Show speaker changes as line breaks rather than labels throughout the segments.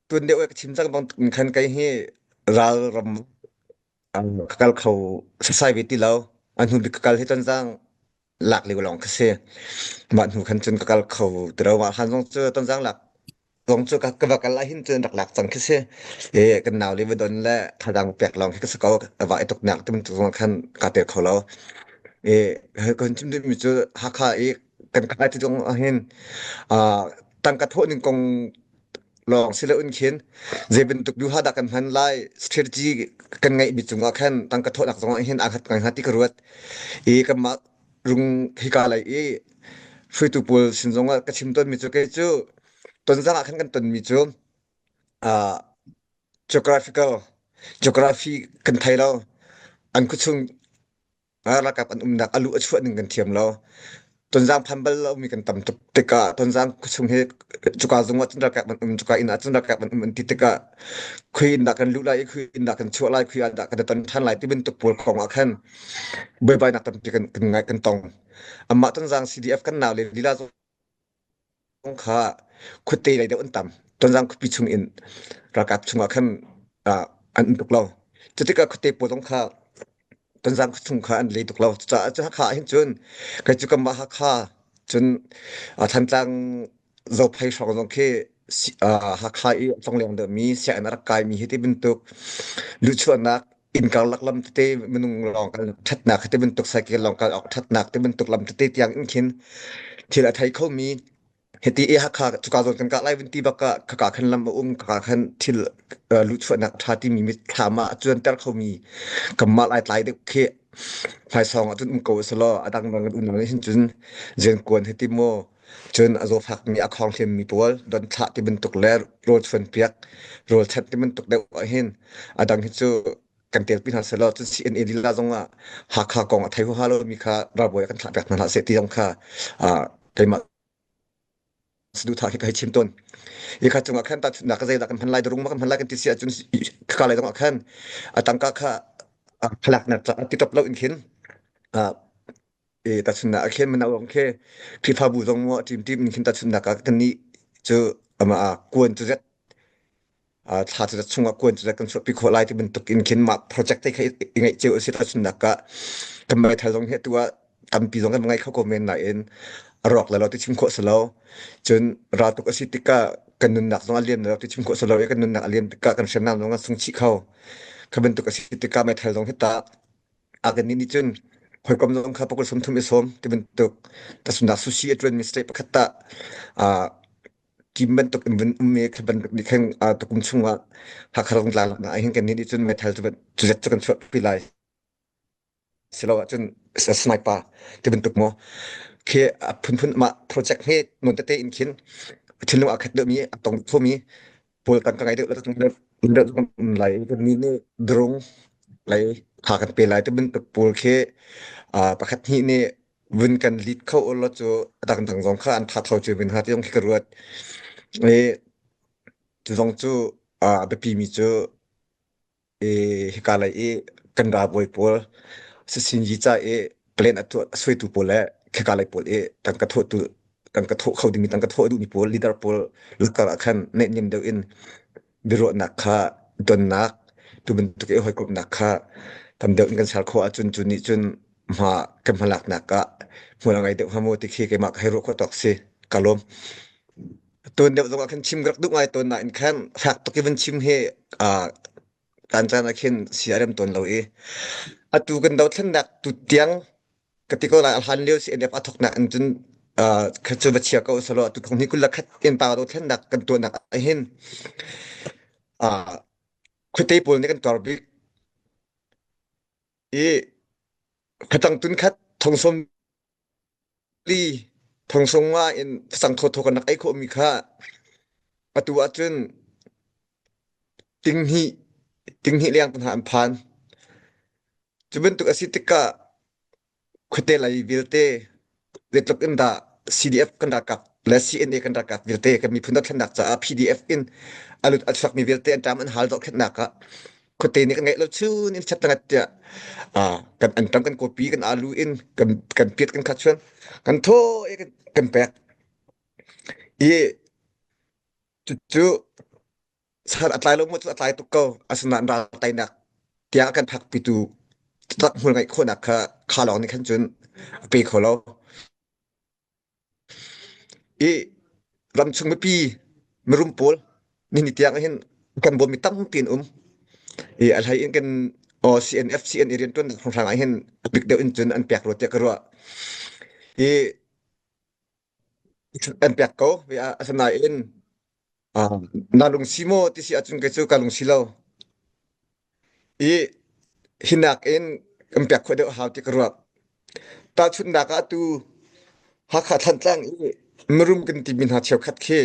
Tun deuh ka chim cang bang khan kei hi ral ram ka kal kho sasai ve ti lo. A hnu bik ka kal hi Tonzang lak lio lawng ka si. Mah hnu khan cun ka kal kho ti lo. Mah han zong cu Tonzang lak zong cu ka va kal ahhin cun rak lak cang khi si. E kan nau le va don le thadang pek lawng khi ka si ko. Va i tuk nak tum zong khan ka tel kho lo. E kan chim duhmi cu Hakha i kan kai ti zong ahhin tangka thawh ning kong lawng si loin khin zei bantuk duha dah kan hman lai, strategy kan ngeihmi cungah khan tangka thawhnak zongah hin aa hngat ngai hnga ti ka ruat i kanmah rung hika lei i hruaitu pawl sin zongah ka chim tawnmi cu kei cu tonzang ah khan kan tonmi cu uh, geographical geography kan thei lo, an khuachung ralkap an umnak a luh a chuah ning kan thiam lo. Tonzang phan bal lomi kan tam tuk tikah Tonzang khuachung hi cuka zung ah cun ralkap an um, cuka inn ah cun ralkap an um an ti tikah khui in dah kan luh lai i khui in dah kan chuah lai, khui ah dah kan i ton ṭhan lai ti bantuk pawl kong ah khan buaibainak tampi kan kan ngai kan tong. Amah Tonzang CDF kan nau le lila zong kha khuate lei deuh an tam. Tonzang khuapi chung in ralkap chungah khan an um tuk lo. Cutikah khuate pawl zong kha Tonzang khuachung kha an le tuk lo. Cucaah cu Hakha ah hin cun kei cu kanmah Hakha cun Thantlang Zophei hrawng zong khi Hakha i a tlongleng deuhmi sianginn a rak kaimi hi ti bantuk luhchuahnak inn karlak lam tete minung lawng kal ṭhatnak hi ti bantuk cycle lawng kal awk ṭhatnak ti bantuk lam tete tiang in khin thil a thei khomi hiti i Hakha cuka zawn kan kah lai vun ti bak ah khaka khan lam a um, khaka khan thil luhchuahnak ṭha timi mitthlam ah a cuanter khomi kanmah lai tlai deuh khi hmaisawng ah cun um ko selaw a dang dang kan um hin cun zenkuan hiti maw cun a zawfakmi a khawng hliammi pawl don thlah ti bantuk le rawl chuan piak rawl chanh ti bantuk deuh ah hin a dang hi cu kan telpi hna selaw cun CNA lila zong ah Hakha kong a thei huaha lomi kha ralbawi ah kan thlah piak hna hlah seh ti zong kha keimah saduhthah khi ka hei chim tawn. Hi kha cungah khan tahchunhnak ka zeidah kan hman lai, darung ma kan hman lai kan ti si ahcun khaka lei zongah khan a tangka kha phalaknak caah ti top lo in khin e tahchunhnak ah khin mana wong khi Khrihfabu zong maw ṭim ṭim in khin tahchunhnak ah kan nih cu ama kuan cu zet thla cu chungah kuan cu kan chuahpi khawh lai ti bantuk in khin mah project te kha i ngeih cio a si. Tahchunhnak ah kan meithal zong hi atu ah tampi zong kan ngai kho ko men nain a rawk le lo ti chim khawh si lo. Cun raltuk a si tikah kan nunnak zong a liam le lo ti chim khawh si lo i kan nunnak a liam tikah kan hriamnam zong a sung chih kho. Kha bantuk a si tikah meithal zong hi ta a kan nih nih cun hawikom zong kha pakul 30 i sawm ti bantuk tahchunhnak sushi a ṭuanmi state pakhat tah Kim bantuk in vun um i khi bantuk nih khan tukum chungah Hakha rung tla laknak ah hin kan nih nih cun meithal cu cu zat cu kan chuahpi lai silo ahcun sniper ti bantuk maw khi a phunphun mah project he non tete in khin thinlung aa khat deuhmi a tong khomi pawl tangka ngai deuh deuh um lai kan nih nih drung lei tha kan pe lai ti bantuk pawl khi pakhat hnih nih vun kan lead kho ulaw cu a dangdang zong kha an tha tho cu vun hnga ti zong khi ka ruat. I cu zong cu a biapi mi cu i hika lei i kan ralbawi pawl sisinyi ca i plan a tuah a suaitu pawl le khika lei pawl i tangka thawhtu tangka thawh kho dingmi tangka thawh a duhmi pawl leader pawl lakar ah khan neihniam deuh in biaruahnak kha tonnak tu bantuk i hawikomhnak kha tam deuh in kan ser khawh ahcun cu nih cun hma kan hmalaknak ah hmual a ngei deuh hnga maw ti khi keimah ka hei ruah khawh tawk si. Ka lawm. Tuan deuh zong ah khan chim ka rak duh ngai tawn nain khan fak tuk i van chim hi caan caan ah khin si a rem tawn lo i atu kan dothlennak tu tiang ka ti ko lai. A hlan lio CNF a thawknak in cun kha cu va chia ko selaw atu thong hi 21 in pa dothlennak kan tuahnak ah hin khuate pawl nih kan tuar bik i facang tun khat thong 40 thong 50 in facang thawthaw kan rak ei khawhmi kha atu ahcun tinghnih tinghnih leng hna an phan. Cu bantuk a si tikah khuate lei vialte zeitluk in dah CDF kan ralkap le CNA kan ralkap vialte kan miphun dothlennak caah PDF in a lut a chuakmi vialte an ṭam an hal dohthlennak ah khuate nih kan ngeih lo chun in chat langat tiah kan anṭam kan kawpi kan alu in kan kan piat kan khat chuan kan thaw i kan, kan pek i cucu. San a tlai lo maw cu a tlai tuk ko. Asinain ral teinak tiang a kan phakpitu taktak hmual ngeih khawhnak kha kha lawng nih khan cun a pe kho lo. I ramchung mipi mirum pawl nihin tiang hin kan bawmmi tampi an um. I a hlei in kan aw CNF CNA rianṭuannak hrawnghrang ah hin a bik deuh in cun an pek rua tiah ka ruah. I an pek ko. Asinain na lungsi maw ti si ahcun kei cu ka lungsi lo. I hinak in kan pek khawh deuh hau ti ka ruah. Tahchunhnak ah atu Hakha Thantlang i mirum kan timi hna cheukhat khi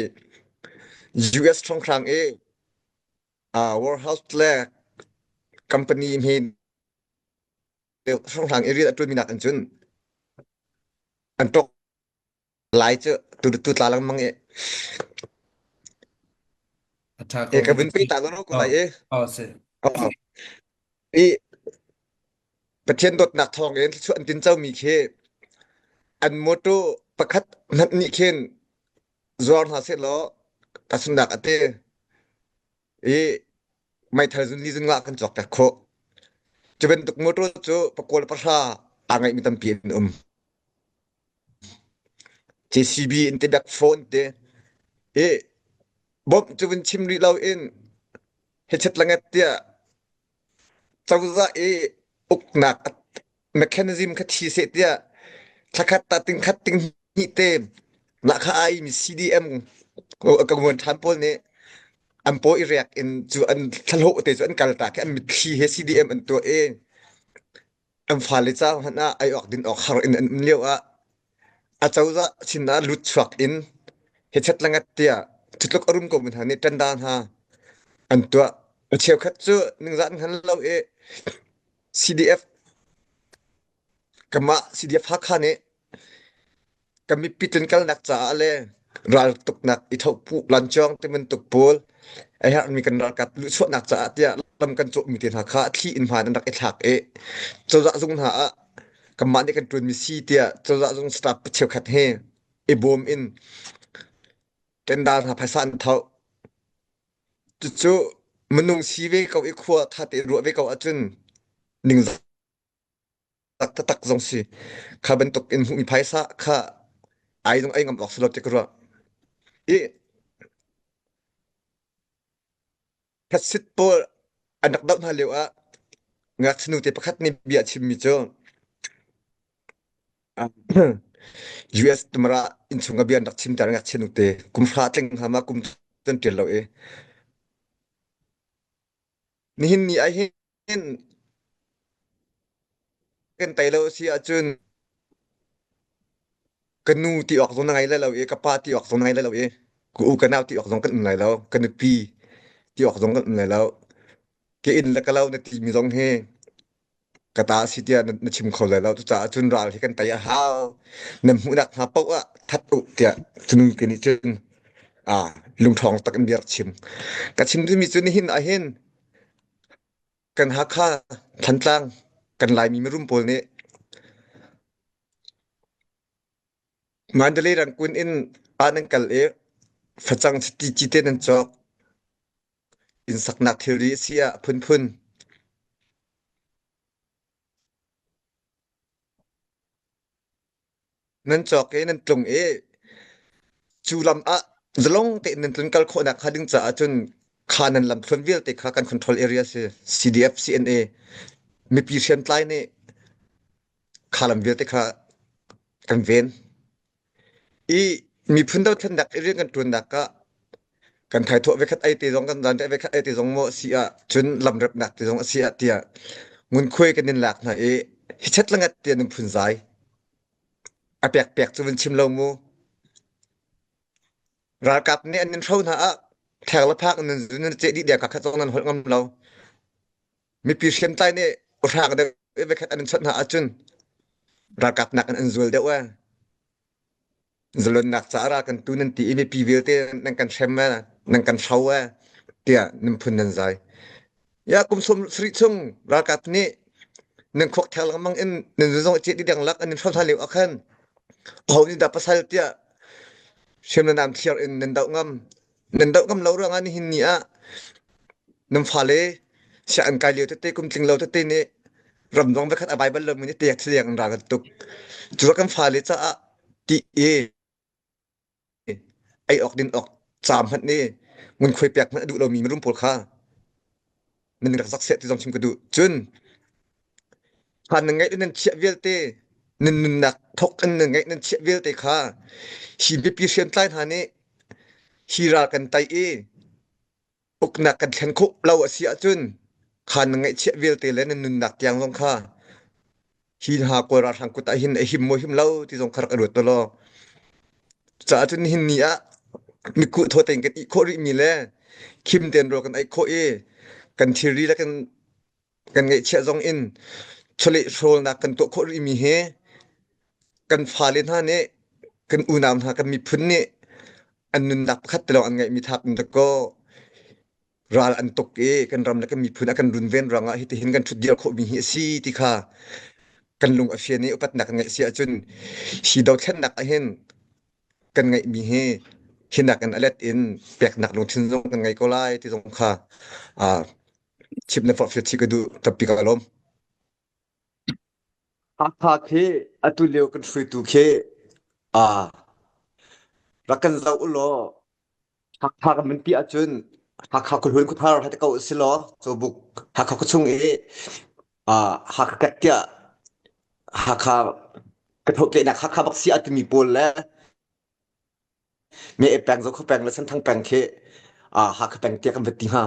US hrawnghrang i uh, warehouse le company hme hrawnghrang i rian a ṭuanmi nakin cun an ṭok lai cu tu tu tla lengmang i
A ṭha
e
ko
ka
mi
vun pe
si.
ta lo ko
Oh,
lai e
oh si.
oh i Pathian dawtnak thawng in thluachuah an tin comi khi an mawṭaw pakhat hmanh nih khin zuar hna sehlaw tahchunhnak a te i meithal zun li zun nga kan cawk piak khawh. Cu bantuk mawṭaw cu pakua le pahra aa ngeihmi tampi an um. JCB in te bek phone te i bawmh cu vun chim rih lo in hechet langet tiah cozah i uknak mechanism kha thi seh tiah thlakhat ta ting khat ting hnih te lahkhah ai mi CDM ka nguan ṭhan pawl nih an paw i riak in cu an thlahlawh te cu an kal ta khi an mitthli he CDM an tuah i an fale ca hmanh ah ei awk din awk har in an um lio ah acozah sin ah lut chuak in hechet langat tiah cutluk a rum ko mi hna nih ṭanda hna an tuah. A cheukhat cu ningzah an hngal lo i CDF kanmah CDF Hakha nih kan mipi tlunkalnak caah le raltuknak i thohpuh lancawng ti bantuk pawl a herhmi kan ralkap luhchuahnak caah tiah lam kan cawhmi te hna kha a thli in hmaan an rak i thlak i cozah zung hna ah kanmah nih kan ṭuanmi si tiah cozah zung staff cheukhat he i bawm in tender hna phaisa an tho. Cucu minung si ve ko i khua ṭha tein ruah ve ko ahcun ningzak taktak zong si. Kha bantuk in hmuhmi phaisa kha ai zong ai ngam awk si lo ti ka ruah. I phasit pawl an rak doh hna lio ah ngakchia nute pakhat nih bia a chimmi cu US tumara innchung ah bia an rak chimter ngakchia nute kum hra tling hna ma kum cun ṭial lo i nihin ni ah hin kan tei lo si ahcun ka nu ti awk zong na ngei lai lo i ka pa ti awk zong na ngei lai lo i ka u ka nau ti awk zong kan um lai lo ka nupi ti awk zong kan um lai lo ke inn le ka lo na ti mi zong hi ka ta si tiah na chim kho lai lo cucaah cun ral hi kan tei a hau nan hmuhnak hna paoh ah that u tiah cun ke nih cun a lungṭhawng tak in bia rak chim ka chim duhmi cu nihin ah hin kan Hakha Thantlang kan Laimi mirum pawl nih Mandalay Rangoon in ah nan kal i facang chiti cite nan cawk inn saknak thilri a si ah phunphun nan cawk i nan tlung i cu lam ah zalong tein nan tlun kal khawhnak hnga ding caah cun kha nan lamthluan vialte kha kan control area si CDF CNA mipi hriamtlai nih kha lam vialte kha kan ven i miphun dothlennak i rian kan ṭuannak ah kan thaithawh vekhat ei te zong kan zanriah vekhat ei te zong maw si ah cun lamrepnak te zong a si ah tiah ngunkhuai kan in lak hna i hichet langat tiah nan phunzai a pek pek cu vun chim lo mu ralkap nih an in hro hna ah thek le phak nan zun nan ceh dih deng kha zong nan holh ngam lo mipi hriamtlai nih uhrang deuh i vekhat an in chawnh hna ahcun ralkap nak in an zual deuh e zalonnak caah ral kan tu nan ti i mipi vialte nan kan hrem e nan kan hro e tiah nan phun nan zai ya kum sum sarih chung ralkap nih nan khuak thek lengmang in nan zong chet ding lak an in hro hna lio ah khan aho nih dah pasal tiah hriam nan am thliar in nan doh ngam nan doh ngam lo ruangah nihin ni ah. Nan fale sianginn kai lio tete kum tling lo tete nih ramdang vakhat a Bible lo mi nih tek thiliang in ral kan tuk. Cu kan fale caah ti i ei awk din awk ca hmanh nih ngunkhuai pek hmanh a duh lomi mirum pawl kha nan rak zak seh ti zong chim ka duh. Cun khan nan ngeih nan chiah vialte nan nunnak thawk in nan ngeih nan chiah vialte kha hi biapi hriamtlai hna nih hi ral kan tai i uknak kan thlen khawh lo a si ahcun kha na ngaihchiah vialte le na nunnak tiang zong kha hi hna Kawl ralhrang kut ah hin a him maw him lo ti zong kha rak i ruat law. Cucaah cun nihin ni ah mitkuh thaw tein kan ih khawh rihmi le khim tein rawl kan ei khawh i kan thilri le kan kan ngaihchiah zong in chawleh hrawlnak kan tuah khawh rihmi hi kan fale hna nih kan unau hna kan miphun nih an nunnak pakhat te lawng an ngeihmi thap in dakaw ral an tuk i kan ram le kan miphun a kan runven ruangah hitihin kan ṭhutdir khawhmi hi a si ti kha kan lung a fian i upatnak kan ngeih si ahcun hi dothlennak ahhin kan ngeihmi hi hinak in a let in peknak lungthin zong kan ngei ko lai ti zong kha chim le forhfial chih ka duh tampi ka lawm. Hakha khi atu lio kan hruaitu khi rak kan zoh u law Hakha kan min pi ahcun Hakha khuahlun khuathar hai te ko si law Cawbuk Hakha khuachung i Hakha kat tiah Hakha ka thawhkehnak Hakha bak si a timi pawl le Me peng Zokhua peng le Senthang peng khi Hakha peng tiah kan va ti hnga.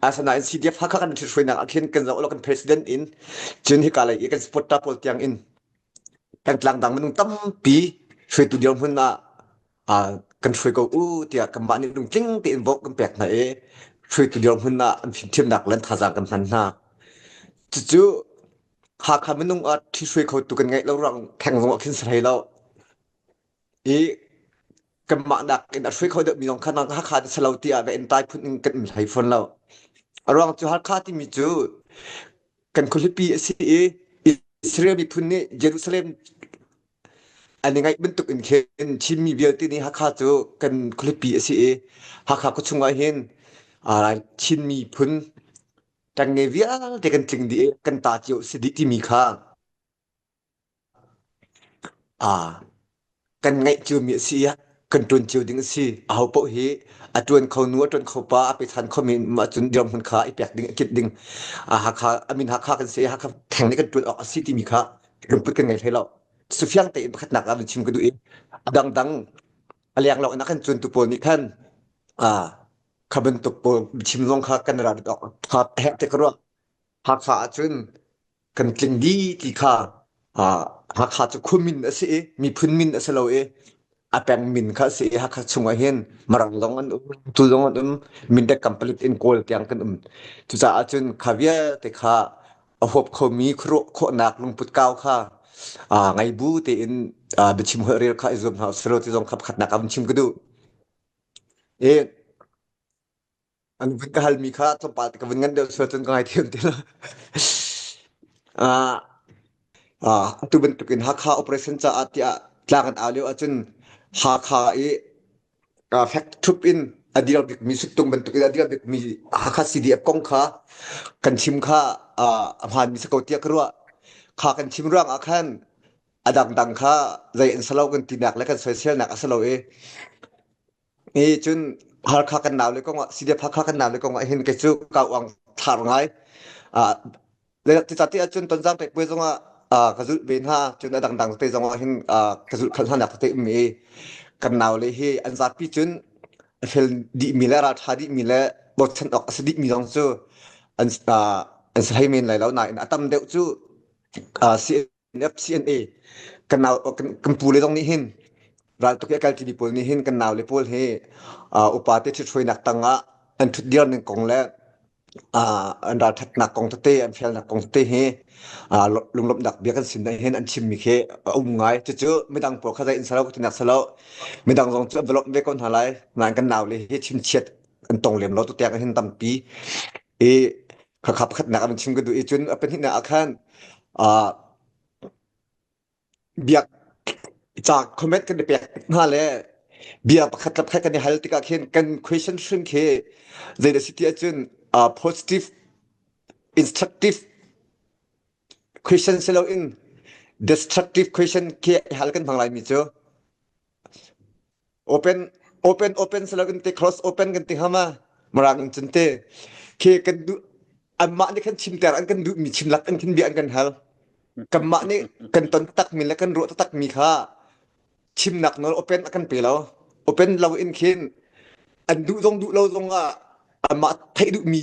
Asinain CDF Hakha kan ṭhithruainak ah khin kan zoh lo kan president in cun hika lei i kan supporter pawl tiang in pengtlang dang minung tampi hruaitu dirhmun ah kan hruai ko u tiah kanmah nih lungtling tein vote kan pek hna i hruaitu dirhmun ah an fimthiamnak le an thazaang kan hman hna. Cucu Hakha minung ah ṭhihruai khotu kan ngeih lo ruang theng zong ah khin si hlei lo. I kanmah nakin a hruai kho deuhmi zong kha nang Hakha na si lo tiah va entai phun in kan um hlei fawn lo. A ruang cu Hakha timi cu kan khualipi a si i Israel miphun nih Jerusalem an i ngaih bantuk in khin Chinmi vialte nih Hakha cu kan khualipi a si i Hakha khuachung ah hin Chin miphun ṭengnge vialte kan tling dih i kan ta cio si dih timi kha Kan ngeih ciomi a si i kan ṭuan cio ding a si. Ahopaoh hi a ṭuan kho nu, a ṭuan kho pa, a pechan khomi um ahcun dirhmun kha i pek ding, i kit ding. Hakha, a min Hakha kan si i Hakha theng nih kan ṭuan awk a si timi kha lungput kan ngei hlei lo. Cufiang tein pakhatnak ah van chim ka duh i a dangdang a lenglo in a kan cuantu pawl nih khan kha bantuk pawl biachim zong kha kan ral awk a herh te ka ruah. Hakha ahcun kan tling dih ti kha Hakha cu khua min a si i miphun min a si lo i a peng min kha a si i Hakha chungah hin Marang zong an um, tu zong an um, Mindat Kampalit in Kawl tiang kan um. Cucaah cun kha vialte kha a huap khomi khuaruah khawhnak lungput kau kha ngei bu tein biachim holh rel kha i zuam hna usih law ti zong kha pakhatnak ah vun chim ka duh. I An vun ka halmi kha tlawmpal te ka vun ngan deuh sual cun ka ngaithiam ti lo. Ah, atu bantukin Hakha operation caah tiah tlang an au lio ahcun Hakha i fek ṭhup in a dir bikmi suttung bantukin a dir bikmi Hakha CDF kong kha kan chim kha a hmaanmi si ko tiah ka ruah. Kha kan chim ruang ah khan a dangdang kha zei an si lo kan tinak le kan soiselnak a si lo i Hi cun Halkha kan nau le kong ah CDF Hakha kan nau le kong ah hin kei cu kau uang thar ngai. Ah ti ahcun Tonzang pek puai zong ah ka zulh ve hna. Cun a dangdang te zong ah hin ka zulh khal hna nak tete um i kan nau le hi an zapi cun a fel dihmi le ralṭha dihmi le bochan awk a si dihmi zong cu an an si hlei men lai lo nain a tam deuh cu CNA kan nau kan pu le zong nih hin raltuk i a kalṭimi pawl nih hin kan nau le pawl hi upa te ṭhithruainak tangah an ṭhutdir ning kong le an ralṭhatnak kong tete an felnak kong tete hi lunglawmhnak bia kan sin hin an chimmi khi a um ngai. Cucu midang pawl kha zei in salo ka tinak salo midang zong cu an va lawmh ve ko hna lai. Nain kan nau le hi chimchiat an tong lem lo tutiang hin tampi i khakha pakhatnak an chim ka duh i cun a pahnihnak ah khan biak ca comment kan i pek hna le bia pakhat le pakhat kan i hal tikah khin kan question hrim khi zei dah si ti ahcun. Positive instructive question si loin destructive question khi hal kan hmang laimi cu. Open open open si loin te close open kan ti hama Mirang in cun te khi kan duh anmah nih khan chimter an kan duhmi chimlak an khin bia an kan hal. Kanmah nih kan ton takmi le kan ruah takmi kha chimnak nawl open a kan pe lo. Open lo in khin an duh zong duh lo zong ah amah theih duhmi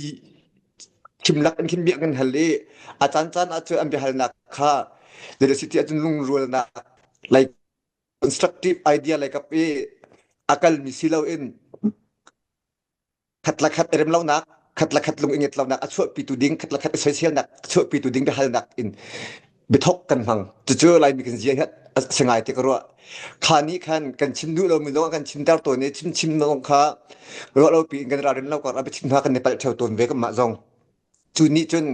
chimlak in khin bia kan hal i a caan caan ah cun an biahalnak kha zei ti ahcun lungrualnak like constructive idea like kap i a kalmi si lo in khat le khat i rem lonak khat le khat lung i nget lonak a chuahpitu ding khat le khat i soiselnak a chuahpitu ding biahalnak in biathok kan hmang. Cucu Laimi kan zia hi a si ngai ti ka ruah. Kha nih khan kan chim duh lomi zong kan chimter tawn i chim chim zong kha ruah lo piin kan ralrin lo kar ah biachim hna kan i palh ṭheo tawn ve kanmah zong. Cu nih cun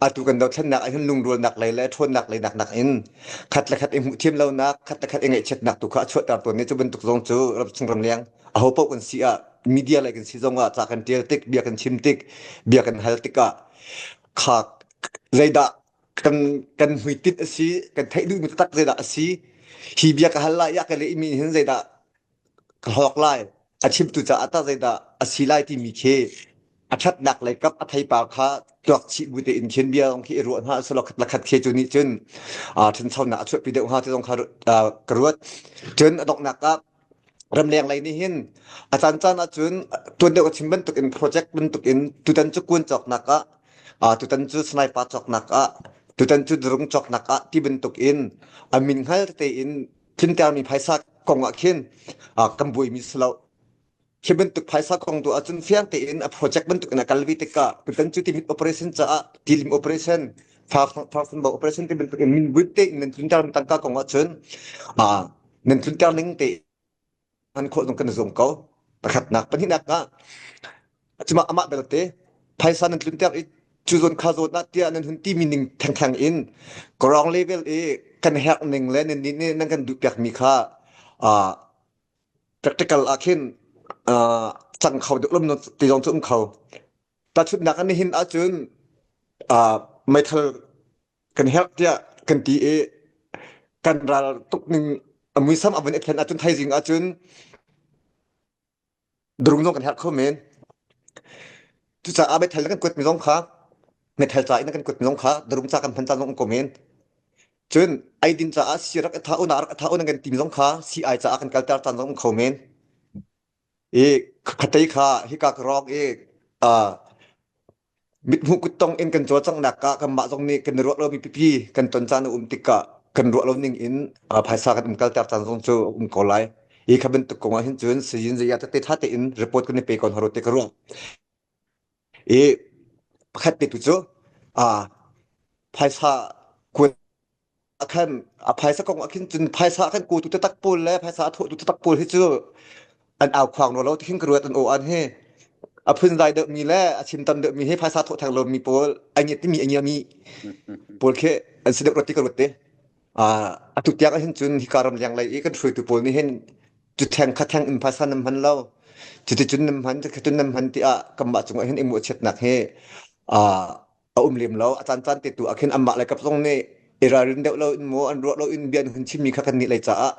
atu kan dothlennak ah hin lungrualnak lei le ṭhawnnak lei nak nakin khat le khat i hmuh thiam lonak, khat le khat i ngaihchiatnak tu kha a chuahter tawn i cu bantuk zong cu ramchung ramleng ahopaoh kan si ah media lei kan si zong ah ca kan ṭial tik, bia kan chim tik, bia kan hal tikah kha zeidah kan kan hmuitinh a si, kan theih duhmi taktak zeidah a si, hi bia ka hal lai i a ka lehmi hin zeidah ka hlawk lai, a chimtu caah tah zeidah a si lai timi khi a ṭhatnak lei kap a theipar kha tuak chih bu tein khin bia zong khi i ruah hna selaw khat le khat khi cu nih cun ṭhanchonak a chuahpi deuh hnga ti zong kha ka ruat. Cun a donghnak ah ramleng lei nih hin a caancaan ahcun tuan deuh ka chim bantuk in project bantuk in tutan cu kuan cawknak ah tutan cu sniper cawknak ah tutan cu drone cawknak ah ti bantuk in a min hngal tein tlintermi phaisa kong ah khin kan buaimi si lo. Khi bantuk phaisa kong tu ahcun fiang tein a project bantuk in a kal ve tikah tutan cu timit operation caah tilim operation farfunbo operation ti bantuk in min buit tein nan tlunter tangka kong ahcun nan tlunter ning te an khawh zong kan i zuam ko. Pakhatnak pahnihnak ah cuma amah belte phaisa nan tlunter i cu zawn kha zawn ah tiah nan hun timi ning thengtheng in ground level i kan herh ning le nan nih nih nan kan duh piakmi kha practical ah khin cang kho deuh lom ti zong cu um kho. Tahchunhnak ah nihin ahcun meithal kan herh tiah kan ti i kan ral tuk ning a muisam a vun i thlen ahcun thaizing ahcun drung zong kan herh kho men. Cucaah meithal na kan kuatmi zong kha meithal ca in na kan kuatmi zong kha drung ca kan hman caan zong um ko men. Cun eidin caah si rak i tha u na rak i tha u nan kan timi zong kha sii-ai caah kan kalter caan zong um kho men. I khatei kha hika ka rawk i mithmuh kuttong in kan cawlcanghnak ah kanmah zong nih kan i ruah lomi pipi kan ton caan a um tikah kan ruah lo ning in phaisa kan umkalter caan zong cu a um ko lai. Hi kha bantuk kong ah hin cun sayin zeiah tete ṭha tein report kan i pe ko hna rua ti ka ruah. I pakhat te tu cu phaisa kuat khan a phaisa kong ah khin cun phaisa a kan kawtu taktak pawl le phaisa a thawhtu taktak pawl hi cu an au khuang rua lo ti khin ka ruat an aw an hi a phunzai deuhmi le a chim tam deuhmi hi phaisa thawh theng lomi pawl a ngiat timi a ngiami pawl khi an si deuh rua ti ka ruat te. Atu tiang ah hin cun hika ram leng lei i kan hruaitu pawl nih hin cu theng kha theng in phaisa nan hman lo cuticun nan hman cuticun nan hman tiah kanmah cungah hin i mawhchiatnak hi a um lem lo. A caancaan te tu ah khin anmah le kap zong nih i ralrin deuh lo in maw an ruah lo in bia an hun chimmi kha kan nih lei caah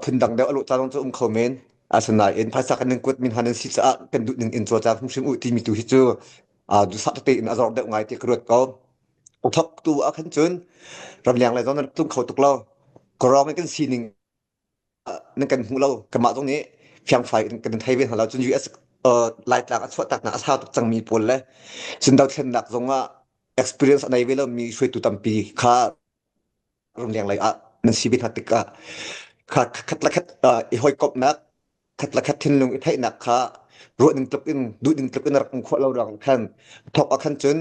phundang deuh a lawh caan zong cu um kho men. Asinain phaisa kan in kuat min han an si caah kan duh ning in cawlcang hrimhrim u timi tu hi cu duhsah tete in a zor deuh ngai ti ka ruat ko. Thok tu ah khan cun ramleng lei zong nan tlung kho tuk lo. Kawrong in kan sining nan kan hmu lo. Kanmah zong nih fiangfai in kan thei ve hna lo. Cun US Laitlang a chuahtaknak a sau tuk cangmi pawl le cun dothlennak zong ah experience a nei ve lomi hruaitu tampi kha ramleng lei ah nan si ve hna tikah kha khat le khat i hawikomhnak khat le khat thinlung i theihnak kha ruah ning tluk in duh ning tluk in rak um khawh lo ruang khan thok ah khan cun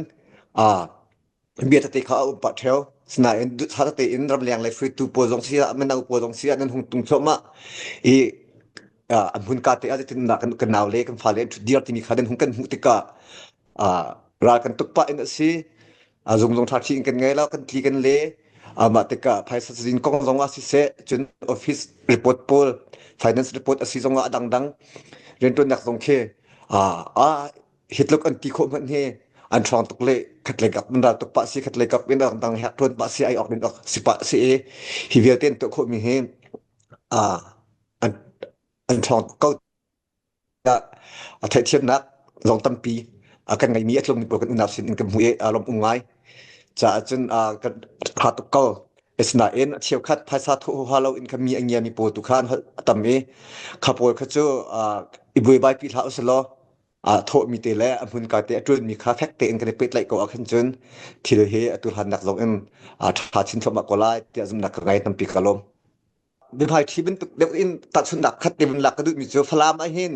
bia tete kha a um pah ṭheo. Sinain duhsah tete in ramleng lei hruaitu pawl zong si ah mino pawl zong si ah nan hung tung thluahmah i an hmunka te ah zeitindah kan kan nau le kan fale an ṭhut dir timi kha nan hung kan hmuh tikah ral kan tuk pah in a si. Zung zong ṭha in kan ngei lo, kan tli kan le. Mah tikah phaisa cazin kong zong ah siseh, cun office report pawl, finance report a si zong ah a dangdang rianṭuannak zong khi. Hi tluk an ti khawh hmanh hi an ṭhawng tuk le khatlei kap in ral tuk pah si khatlei kap in dang hek ṭuan pah si ai awk din awk si pah si i hi vialte an tuah khawhmi hi an an ṭhawng ko tiah a theihthiamnak zong tampi a kan ngeimi a tlungmi pawl kan unau sin in kan hmuh i a lawm um ngai. Caah cun kan ṭha tuk ko. Asinain a cheukhat phaisa thawh huaha lo in kha mi a ngiami pawl tu kha an holh a tam i kha pawl kha cu i buaibai pi hlah usih law thawhmi te le a hmunka te a ṭuanmi kha fek tein kan i pehtlaih ko ahkhan cun thil hi atu hlannak zong in ṭha chin thluahmah ko lai tiah zumhnak ka ngei tampi ka lawm. Biahmaiṭhi bantuk deuh in tahchunhnak khat te vun lak ka duhmi cu Falam ah hin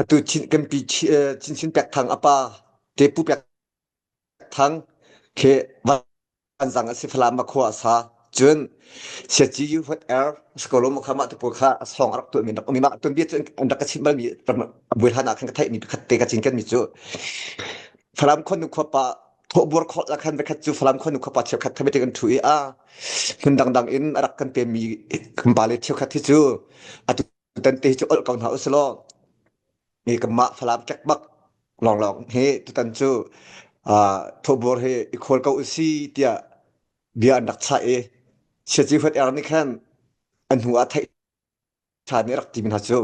atu Chin kan pi Chinchin Pek Thang a pa te Pu Pek Thang khi Vanzang a si Falam ah khua a sa. Cun Siaci U Huat Er Skolo kha mah te pawl kha a song a rak tuahmi rak um i mah tuanbia cu an rak ka chimh balmi buai hlan ah khan ka theihmi pakhat te ka cinken mi cu Falam khuanu khuapa thawhbur khawlh ah khan pakhat cu Falam khuanu khuapa cheukhat kha meeting an ṭhu i a hmun dangdang in a rak kan pemmi kan pale cheukhat hi cu atu tan te hi cu olh ko hna usih law mi kanmah Falam ṭek bak lawnglawng hi tutan cu thawhbur hi i khawl ko usi tiah bia an rak chah i Siaci Huat Er nih khan an hnu ah theih ṭha nih a rak timi hna cu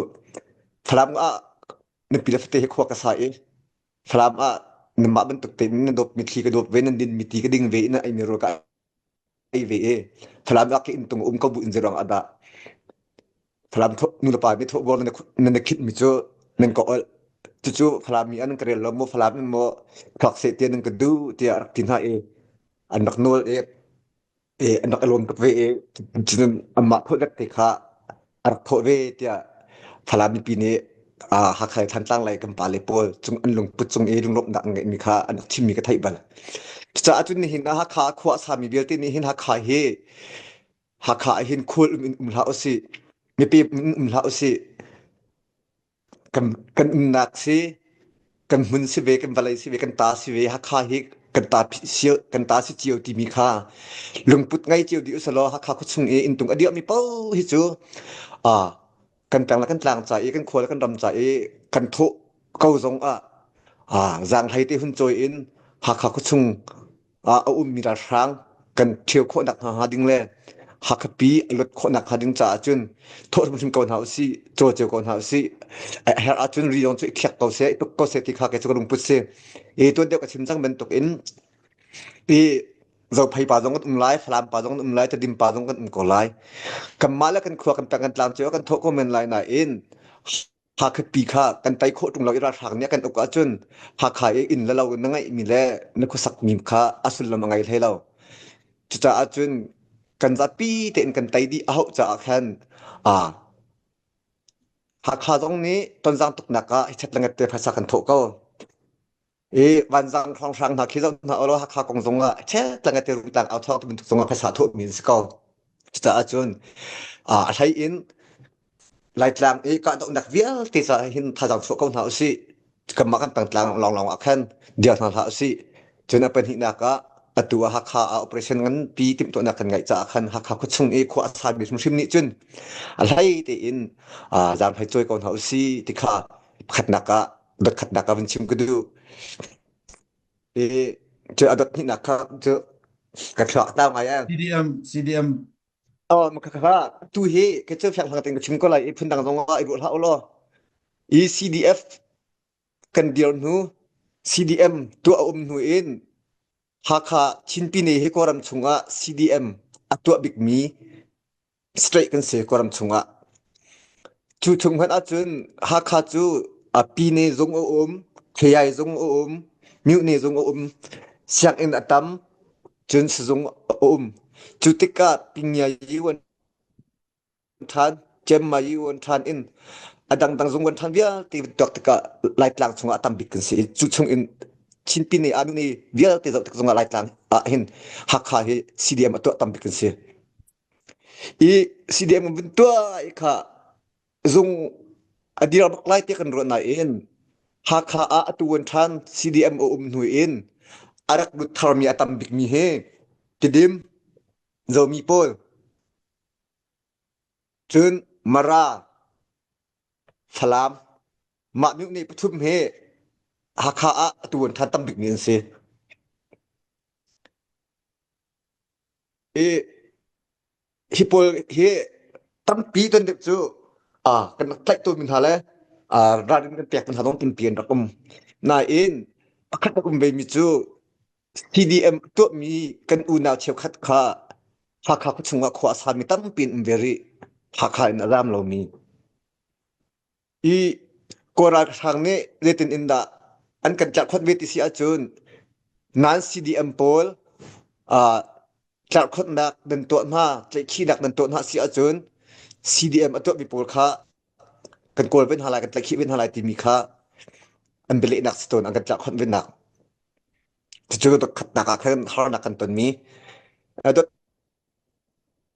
Falam ah nupi le fate hi khua ka sa i Falam ah nanmah bantuk tein na dawt mitthli ka dawt ve nan din miti ka ding ve i na ei mi rawl ka ei ve i Falam ah ka inntung um ko bu in zeiruang ah dah Falam nu le pa nih thawhbawr nan na khinh mi cu nan ka olh cucu Falam mi an ka rel lo maw Falam in maw thluak seh tiah nan ka duh tiah rak ti hna i an rak nawl i an rak i lawm tuk ve i cun anmah thawh dek te kha a rak thawh ve tiah Falam mipi nih Hakha le Thantlang lei kan pale pawl cung an lungput cung i lunglawmhnak an ngeihmi kha an rak chimmi ka theih bal. Cucaah cun nihin ah Hakha khua a sami vialte nih hin Hakha hi Hakha ah hin khual um in um hlah usih, mipi in um hlah usih, kan kan umnak si kan hmun si ve kan vawlei si ve kan ta si ve Hakha hi kan ta cio kan ta si cio timi kha lungput ngei cio dih usalaw Hakha khuachung i inntung a dirhmi paoh hi cu a kan peng le kan tlang ca i kan khua le kan ram ca i kan thawh ko zong ah zaanghlei te hun cawi in Hakha khuachung ah a ummi ralhrang kan ṭhio khawhnak hna hnga ding le Hakha pi a luat khawhnak hnga ding caah cun thawh hrimhrim ko hna usih, cawl cio ko hna usih. A herh ahcun ri zong cu i khiak ko seh, i tuk ko seh ti kha kei cu ka lungput si. I tuan deuh ka chim cang bantuk in i Zophei pa zong kan um lai, Falam pa zong kan um lai, Tedim pa zong kan um ko lai. Kanmah le kan khua kan peng kan tlang cio kan thawh ko men lai nain Hakha pi kha kan tei khawh ṭung lo i ralhrang nih a kan uk ahcun Hakha i inn le lo na ngeihmi le na khuasakmi kha a sullam a ngei hlei lo. Cucaah cun kan zapi tein kan tei dih a hauh caah khan aa Hakha zong nih tonzang tuknak ah hi chat le ngat te phaisa kan thawh ko. I vanzang hrawnghrang hna khi zoh hna ulaw Hakha kong zong ah chet le ngat te rungtlang au thawng ti bantuk zong ah phaisa thawhmi an si ko. Cucaah cun a hlei in Laitlang i kahdohnak vialte caah hin thazaang chuah ko hna usih. Kanmah kan pengtlang lawnglawng ah khan dir hna hlah usih. Cun a pahnihnak ah atu ah Hakha ah operation nganpi timhtuahnak kan ngeih caah khan Hakha khuachung i khua a sami hrimhrim nih cun a hlei tein zaanghlei cawi ko hna usih ti kha pakhatnak ah dotkhatnak ah vun chim ka duh. I cu a dot hnihnak kha cu ka thluak tau ngai ai.
CDM CDM
Oh, kha tu hi ke cu fiang hlang ka chim ko lai i phundang zong ah i ruah hlah ulaw. I CDF kan dir hnu CDM tuah a um hnu in Hakha Chinpine hi Kawlram chungah CDM a tuah bikmi state kan si Kawlram chungah. Cu chung hmanh ahcun Hakha cu a Pine zung a um, Khyai zung a um, Myone zung a um, sianginn a tam, cun sizung a um. Cu tikah Pingnyayi wan ṭhan, Cemmayi wan ṭhan in a dangdang zung wan ṭhan vialte tuak tikah Laitlang chungah a tam bik kan si i cu chung in Chinpine ah ni vialte zoh tik zongah Laitlang ah hin Hakha hi CDM a tuah tam bik kan si. I CDM vun tuah i kha zung a dir bak lai ti kan ruah nain Hakha ah atu an ṭhan CDM a um hnu in a rak lut tharmi a tam bikmi hi Tidim, Zomi pawl, cun Mara, Falam. Mah myone pathum hi Hakha ah atu an ṭhan tam bikmi an si. I hi pawl hi tampi ton deuh cu kan rak tlaih tawnmi hna le ralrin kan pek hna zong tampi an rak um. Nain pakhat rak um vemi cu CDM tuahmi kan unau cheukhat kha Hakha khuachung ah khua a sami tampi an um ve rih. Hakha in a zaam lomi. I Kawl ralhrang nih zeitin in dah an kan tlerhkhonh ve ti si ahcun nan CDM pawl tlerhkhonhnak nan tuah hna, tlaihkhihnak nan tuah hna si ahcun CDM a tuahmi pawl kha kan kawl ve hna lai, kan tlaihkhih ve hna lai timi kha an bialehnak si tawn, an kan tlerhkhonh venak. Cucu khatnak ah khan harnak kan tonmi.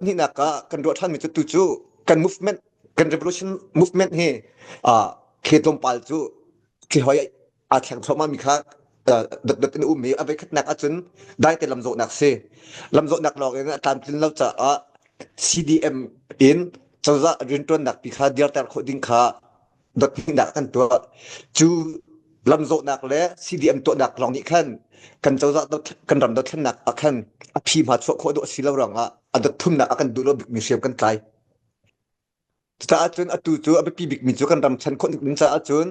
Hnihnak ah kan ruah ṭhanmi cu tu cu kan movement kan revolution movement hi thli tlawmpal cu thli hoi aa thleng thluahmah mi kha dotdot in a um i a voikhatnak ahcun daite lamzawhnak si. Lamzawhnak lawng in a tlamtlin lo caah CDM in cozah rianṭuannak pi kha dirter khawh ding kha dothnihnak kan tuah. Cu lamzawhnak le CDM tuahnak lawng nih khan kan cozah kan ram dothlennak ah khan a phi hma chuah khawh dawh a si lo ruangah a dot thumnak a kan duh lo bikmi hriam kan tlai. Cucaah cun atu cu a biapi bikmi cu kan ram chan khawh ding caah cun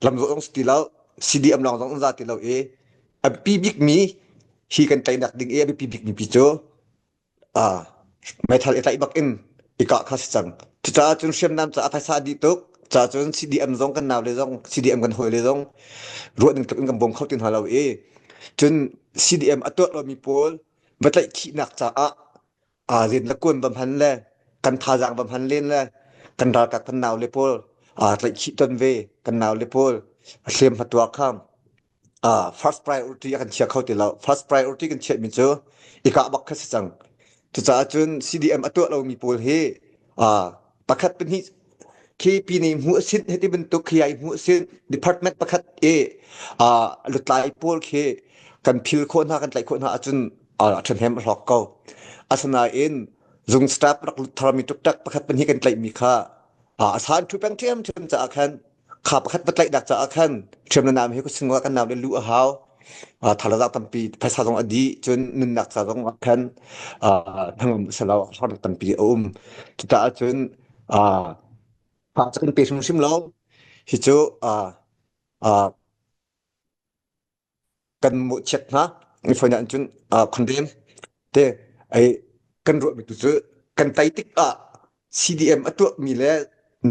lamzawh zong si ti lo, CDM lawng zong an za ti lo i a biapi bikmi hi kan teinak ding i a biapi bikmi pi cu meithal i tlaih bak in i kah kha si cang. Cucaah cun hriamnam caah phaisa a dih tuk. Caah cun CDM zong kan nau le zong CDM kan hawi le zong ruah ning tluk in kan bawm kho ti hna lo i cun CDM a tuah lomi pawl va tlaih khihnak caah aa rian le kuan va hman le kan thazaang va hman len le kan ralkap kan nau le pawl aa tlaih khih ton ve kan nau le pawl a hliam hmatuah kha first priority a kan chia kho ti lo. First priority kan chiahmi cu i kah bak kha si cang. Cucaah cun CDM a tuah lomi pawl hi pakhat pahnih KP nih hmuh sin hiti bantuk khi ai hmuh sin department pakhat i lutlai pawl khi kan phil khawh hna kan tlaih khawh hna ahcun a ṭhahnem a hlawk ko. Asinain zung staff rak lut tharmi tuktak pakhat pahnih kan tlaihmi kha a san ṭhu peng ṭhiamṭhiam caah khan kha pakhat va tlaihnak caah khan hriam na nam hi ku singo kan nau le lu a hau thalazak tampi phaisa zong a dih cun nunnak ca zong ah khan thangam salo harnak tampi a um cucaah cun fa kan pe hrimhrim lo hi cu kan mawhchiat hna fawi ah cun condemn te ei kan ruahmi tu cu kan tei tik ah CDM a tuahmi le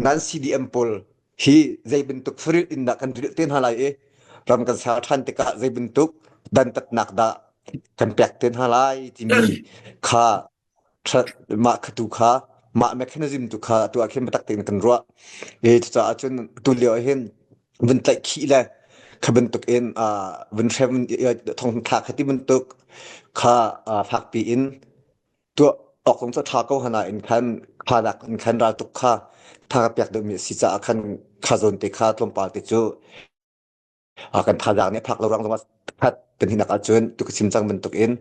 non CDM pawl hi zei bantuk farit in dah kan rilh te hna lai i ram kan ser ṭhan tikah zei bantuk dantatnak dah kan pek te hna lai timi kha mah kha tu kha mah mechanism tu kha atu ah khin biatak tein kan ruah i cucaah cun tu lio ah hin vun tlaih khih le kha bantuk in vun hrem thong thlak kha ti bantuk kha fakpi in tuah awk zong cu ṭha ko hana in khan kha nak in khan raltuk kha tha ka pek deuhmi a si caah khan kha zawn te kha tlawmpal te cu kan thazaang nih a phak lo ruang zongah khat kan hinak ahcun tu ka chim cang bantuk in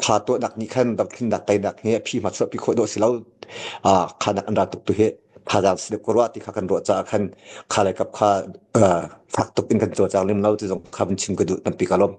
kha tuahnak nih khan dothlennak teinak hi a phi hma chuahpi khawh dawh si lo kha nak an ra tuk tu hi thazaang si ko ruah ti kha kan ruah caah khan kha lai kap kha fak tuk in kan cawlcang lim lo ti zong kha vun chim ka duh tampi ka lawm.